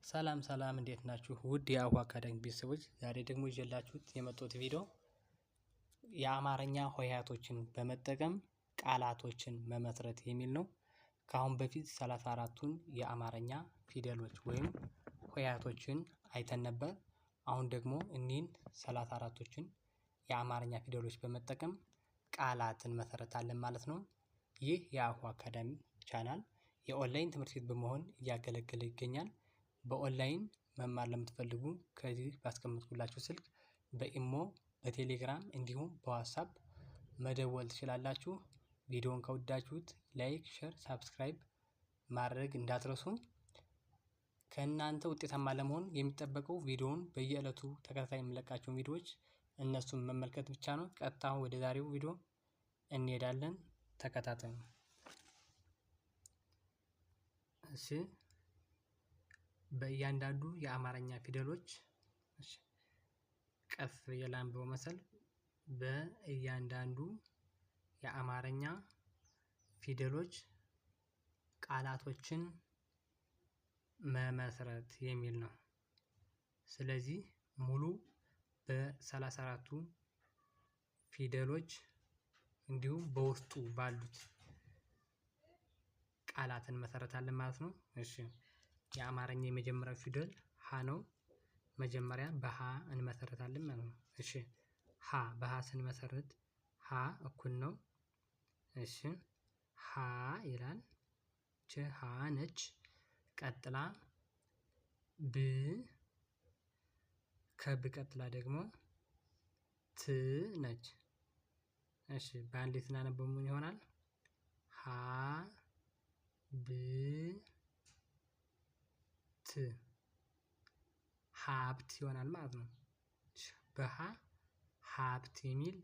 ሰላም ሰላም እንዴት ናችሁ? ውድ የአሁ አካዳሚ ቤተሰቦች፣ ዛሬ ደግሞ ይዤላችሁት የመጣሁት ቪዲዮ የአማርኛ ሆሄያቶችን በመጠቀም ቃላቶችን መመስረት የሚል ነው። ከአሁን በፊት 34ቱን የአማርኛ ፊደሎች ወይም ሆሄያቶችን አይተን ነበር። አሁን ደግሞ እኒህን 34ቶችን የአማርኛ ፊደሎች በመጠቀም ቃላትን መሰረታለን ማለት ነው። ይህ የአሁ አካዳሚ ቻናል የኦንላይን ትምህርት ቤት በመሆን እያገለገለ ይገኛል። በኦንላይን መማር ለምትፈልጉ ከዚህ ባስቀመጥኩላችሁ ስልክ በኢሞ፣ በቴሌግራም እንዲሁም በዋትሳፕ መደወል ትችላላችሁ። ቪዲዮውን ከወዳችሁት like፣ share፣ subscribe ማድረግ እንዳትረሱ። ከእናንተ ውጤታማ ለመሆን የሚጠበቀው ቪዲዮውን በየዕለቱ ተከታታይ የምለቃቸውን ቪዲዮዎች እነሱን መመልከት ብቻ ነው። ቀጥታ ወደ ዛሬው ቪዲዮ እንሄዳለን። ተከታተሉ። እሺ፣ በእያንዳንዱ የአማርኛ ፊደሎች፣ እሺ፣ ቀስ ብዬ ላንብበው መሰል፣ በእያንዳንዱ የአማርኛ ፊደሎች ቃላቶችን መመስረት የሚል ነው። ስለዚህ ሙሉ በ34ቱ ፊደሎች እንዲሁም በውስጡ ባሉት ቃላትን እንመሰረታለን ማለት ነው። እሺ፣ የአማርኛ የመጀመሪያው ፊደል ሀ ነው። መጀመሪያ በሀ እንመሰረታለን ማለት ነው። እሺ፣ ሀ በሀ ስንመሰርት ሀ እኩል ነው። እሺ፣ ሀ ይላል፣ ች ሀ ነች። ቀጥላ ብ፣ ከብ ቀጥላ ደግሞ ት ነች። እሺ፣ በአንድ ላይ ስናነበው ምን ይሆናል? ሀ ብ ት፣ ሀብት ይሆናል ማለት ነው። በሀ ሀብት የሚል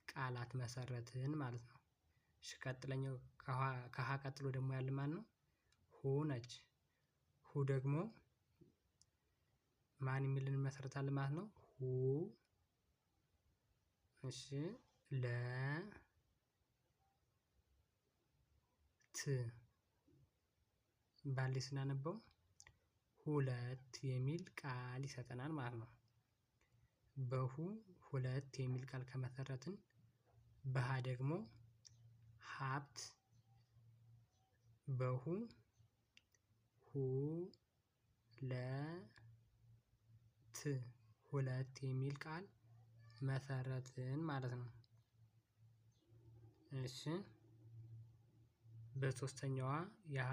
ቃላት መሰረትን ማለት ነው። እሺ፣ ቀጥለኛው ከሀ ቀጥሎ ደግሞ ያለ ማን ነው? ሁ ነች። ሁ ደግሞ ማን የሚልን እንመሰርታለን ማለት ነው። ሁ፣ እሺ፣ ለ ት፣ ባንዴ ስናነበው ሁለት የሚል ቃል ይሰጠናል ማለት ነው። በሁ ሁለት የሚል ቃል ከመሰረትን በሃ ደግሞ ሀብት፣ በሁ ሁ ለ ት፣ ሁለት የሚል ቃል መሰረትን ማለት ነው። እሺ፣ በሶስተኛዋ የሀ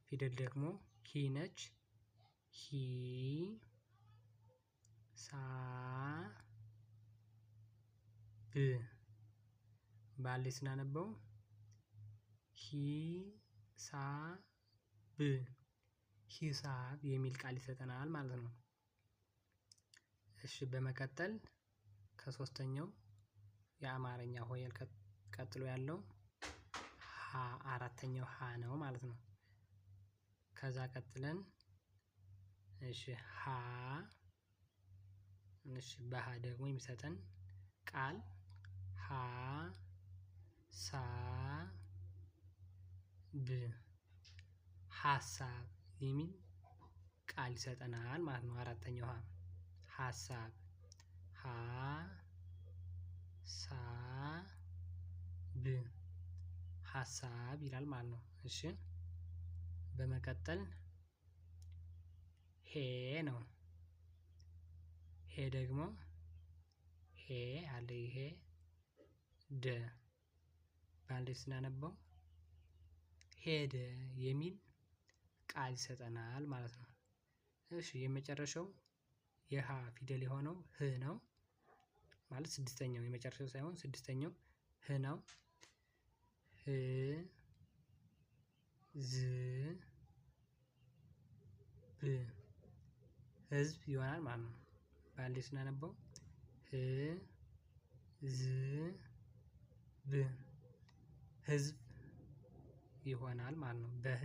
ፊደል ደግሞ ሂ ነች። ሂ ሳ ብ፣ ባንዴ ስናነበው ሂ ሳ ብ፣ ሂሳብ የሚል ቃል ይሰጠናል ማለት ነው። እሺ፣ በመቀጠል ከሶስተኛው የአማርኛ ሆሄል ቀጥሎ ያለው ሀ፣ አራተኛው ሀ ነው ማለት ነው። ከዛ ቀጥለን እሺ ሀ፣ እሺ፣ በሀ ደግሞ የሚሰጠን ቃል ሀ ሳ ብ፣ ሀሳብ የሚል ቃል ይሰጠናል ማለት ነው። አራተኛው ሀ፣ ሀሳብ፣ ሀ ሳ ብ፣ ሀሳብ ይላል ማለት ነው። እሺ፣ በመቀጠል ሄ ነው። ሄ ደግሞ ሄ አለ፣ ይሄ ደ፣ በአንድ ላይ ስናነበው ሄደ የሚል ቃል ይሰጠናል ማለት ነው። እሺ፣ የመጨረሻው የሀ ፊደል የሆነው ህ ነው። ማለት ስድስተኛው፣ የመጨረሻው ሳይሆን ስድስተኛው ህ ነው። ህ ዝ ብ፣ ህዝብ ይሆናል ማለት ነው። በአንዴ ስናነበው ህ ዝ ብ፣ ህዝብ ይሆናል ማለት ነው። በህ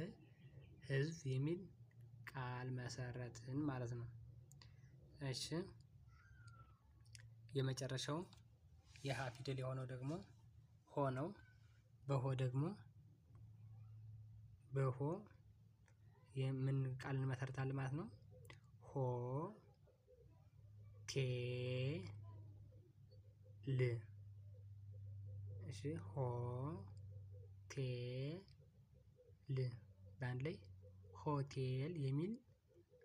ህዝብ የሚል ቃል መሰረትን ማለት ነው። እሺ፣ የመጨረሻው የሀ ፊደል የሆነው ደግሞ ሆ ነው። በሆ ደግሞ በሆ የምን ቃል እንመሰርታለን ማለት ነው? ሆ ቴ ል። እሺ ሆ ቴ ል በአንድ ላይ ሆቴል የሚል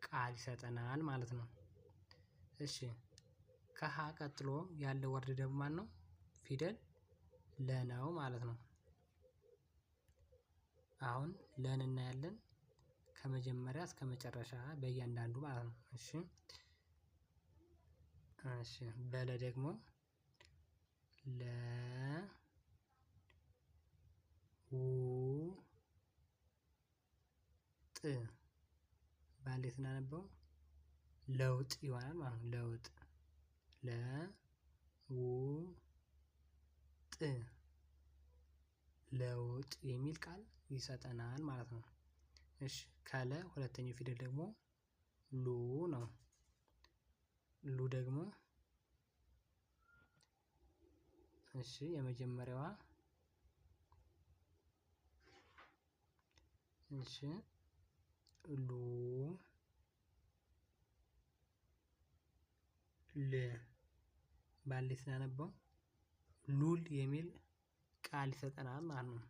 ቃል ይሰጠናል ማለት ነው። እሺ ከሀ ቀጥሎ ያለው word ደግሞ ማነው? ፊደል ለ ነው ማለት ነው። አሁን ለን እናያለን ከመጀመሪያ እስከ መጨረሻ በእያንዳንዱ ማለት ነው። እሺ እሺ በለ ደግሞ ለ ው ጥ በአንዴ ስናነበው ለውጥ ይሆናል ማለት ነው። ለውጥ ለ ው ጥ ለውጥ የሚል ቃል ይሰጠናል ማለት ነው። እሺ ከለ ሁለተኛው ፊደል ደግሞ ሉ ነው። ሉ ደግሞ እሺ የመጀመሪያዋ እሺ ሉ ል ባንዴ ስናነበው ሉል የሚል ቃል ይሰጠናል ማለት ነው።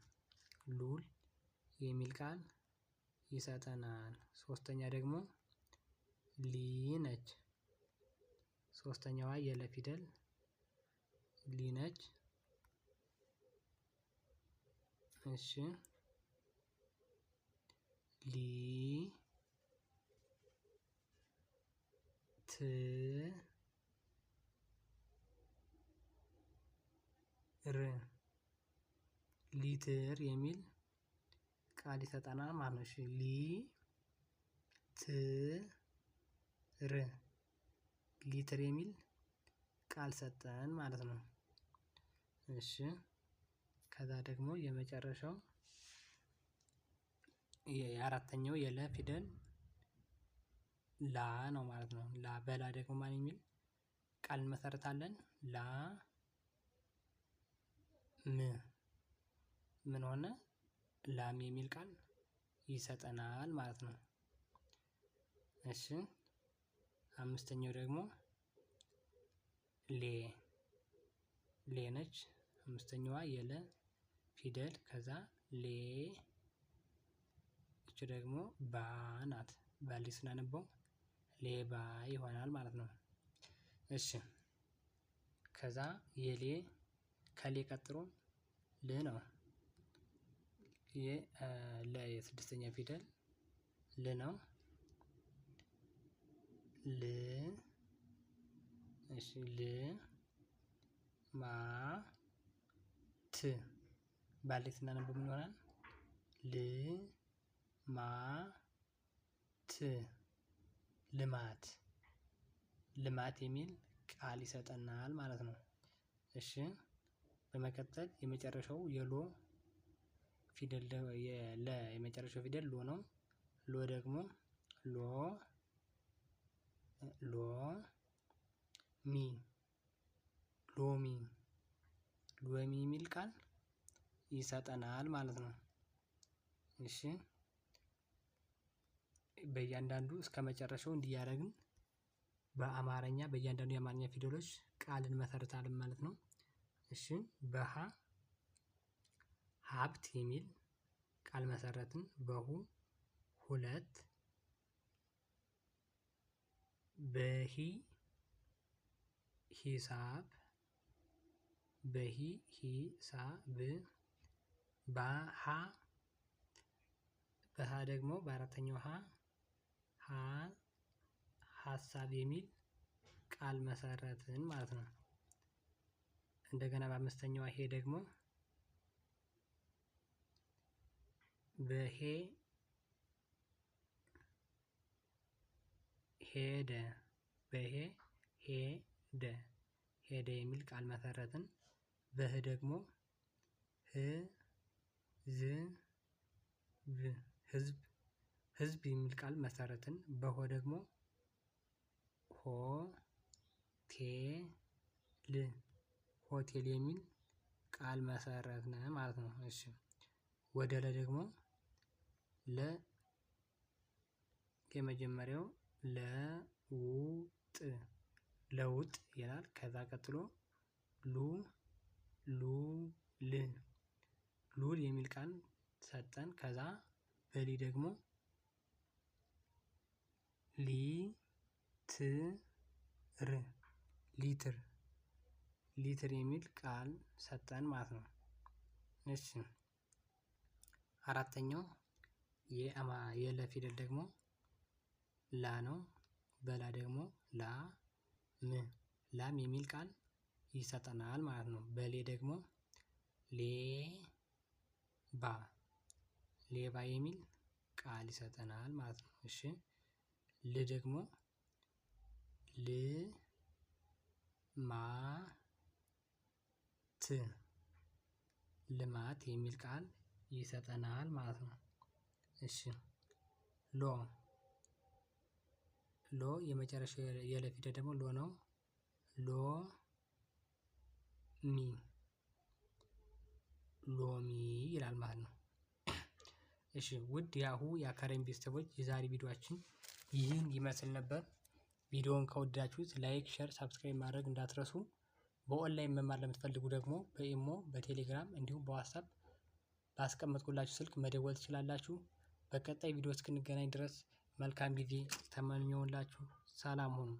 ሉል የሚል ቃል ይሰጠናል። ሶስተኛ ደግሞ ሊ ነች። ሶስተኛዋ የለ ፊደል ሊ ነች። እሺ ሊ ት ር ሊትር የሚል ቃል ይሰጠናል ማለት ነው። እሺ ሊ ት ር ሊትር የሚል ቃል ሰጠን ማለት ነው። እሺ ከዛ ደግሞ የመጨረሻው የአራተኛው የለ ፊደል ላ ነው ማለት ነው። ላ በላ ደግሞ ማን የሚል ቃል እንመሰርታለን? ላ ም ምን ሆነ? ላም የሚል ቃል ይሰጠናል ማለት ነው። እሺ አምስተኛው ደግሞ ሌ ሌ ነች። አምስተኛዋ የለ ፊደል ከዛ ሌ እቺ ደግሞ ባ ናት። ባንዴ ስናነበው ሌባ ይሆናል ማለት ነው። እሺ ከዛ የሌ ከሌ ቀጥሎ ል ነው። ለ የስድስተኛ ፊደል ል ነው። ል እሺ ል ማ ት ባንዴ ስናነበው ምን ይሆናል? ል ማ ት ልማት ልማት የሚል ቃል ይሰጠናል ማለት ነው። እሺ በመቀጠል የመጨረሻው የሎ ፊደል የለ የመጨረሻው ፊደል ሎ ነው። ሎ ደግሞ ሎ ሎ ሚ ሎሚ ሎሚ የሚል ቃል ይሰጠናል ማለት ነው። እሺ በእያንዳንዱ እስከ መጨረሻው እንዲያደርግን በአማርኛ በእያንዳንዱ የአማርኛ ፊደሎች ቃል እንመሰርታለን ማለት ነው። እሺ በሀ ሀብት የሚል ቃል መሰረትን። በሁ ሁለት፣ በሂ ሂሳብ፣ በሂ ሂሳብ፣ በሃ በሃ ደግሞ በአራተኛው ሀ ሀ ሀሳብ የሚል ቃል መሰረትን ማለት ነው። እንደገና በአምስተኛዋ ሄ ደግሞ በሄ ሄደ በሄ ሄደ ሄደ የሚል ቃል መሰረትን። በህ ደግሞ ህ ዝ ብ ህዝብ ህዝብ የሚል ቃል መሰረትን። በሆ ደግሞ ሆ ቴ ል ሆቴል የሚል ቃል መሰረትን ማለት ነው። እሺ ወደ ለ ደግሞ ለ የመጀመሪያው ለውጥ ለውጥ ይላል። ከዛ ቀጥሎ ሉ ሉል ሉል የሚል ቃል ሰጠን። ከዛ በሊ ደግሞ ሊትር ሊትር ሊትር የሚል ቃል ሰጠን ማለት ነው። እሺ አራተኛው የለ ፊደል ደግሞ ላ ነው። በላ ደግሞ ላ ም ላም የሚል ቃል ይሰጠናል ማለት ነው። በሌ ደግሞ ሌባ ሌባ የሚል ቃል ይሰጠናል ማለት ነው። እሺ ል ደግሞ ል ማ ት ልማት የሚል ቃል ይሰጠናል ማለት ነው። እሺ ሎ ሎ የመጨረሻ የለ ፊደል ደግሞ ሎ ነው። ሎ ሚ ሎሚ ይላል ማለት ነው። እሺ ውድ የአሁ የአካዳሚ ቤተሰቦች የዛሬ ቪዲዮአችን ይህን ይመስል ነበር። ቪዲዮውን ከወደዳችሁት like፣ share፣ subscribe ማድረግ እንዳትረሱ። በኦንላይን መማር ለምትፈልጉ ደግሞ በኢሞ፣ በቴሌግራም እንዲሁም በዋትስአፕ ባስቀመጥኩላችሁ ስልክ መደወል ትችላላችሁ። በቀጣይ ቪዲዮ እስክንገናኝ ድረስ መልካም ጊዜ ተመኘሁላችሁ። ሰላም ሁኑ።